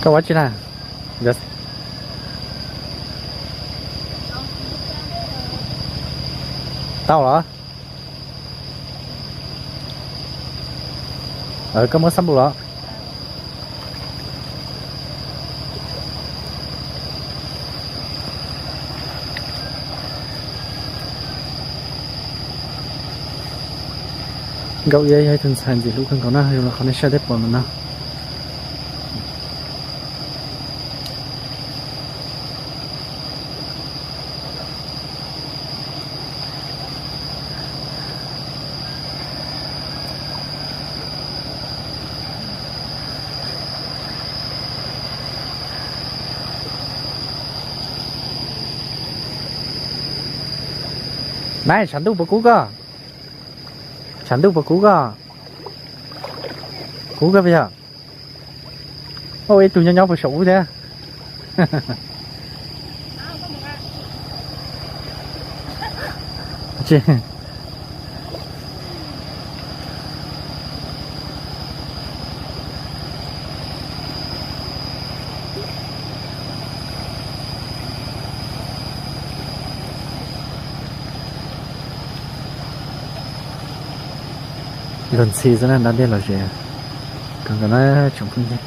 Koj ua tsi na? Tau los? Koj muab xab npum los? Nkauj Iab yog ib tug ntxhais ntxim hlub kawg nkaus na, zoo li qhov nej saib tej pom ntawm no. Nais, tshav ntuj puas kub koj? Tshav ntuj puas kub koj? Kub koj puas yog? Ua ib tug nyob nyob puag saum ub thiab. Luag ntxhi xwb na, da dej lom zem kawg nkaus na tsoom phooj ywg.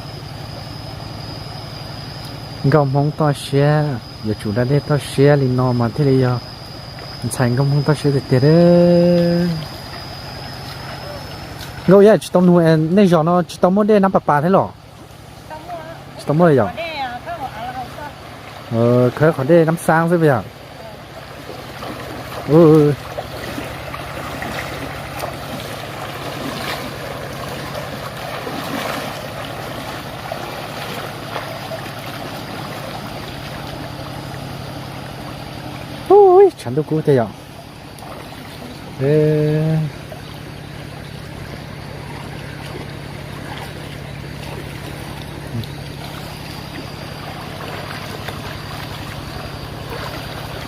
Nkauj Hmoob toj siab, yuav tsum da dej toj siab li no mas thiaj li yog ntxhais nkauj Hmoob toj siab tiag tiag. Nkauj Iab, tsis tau nug, nej zos no tsis tau muaj dej Nab Pas Pas thiab los? Tsis tau muaj li yom? Khawb qhov dej Nab Xaab xwb puas yog? Ub, tshav ntuj kub tiag yom.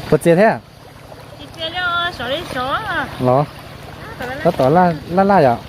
Puas txias thiab? Los, tab tom laj laj yom.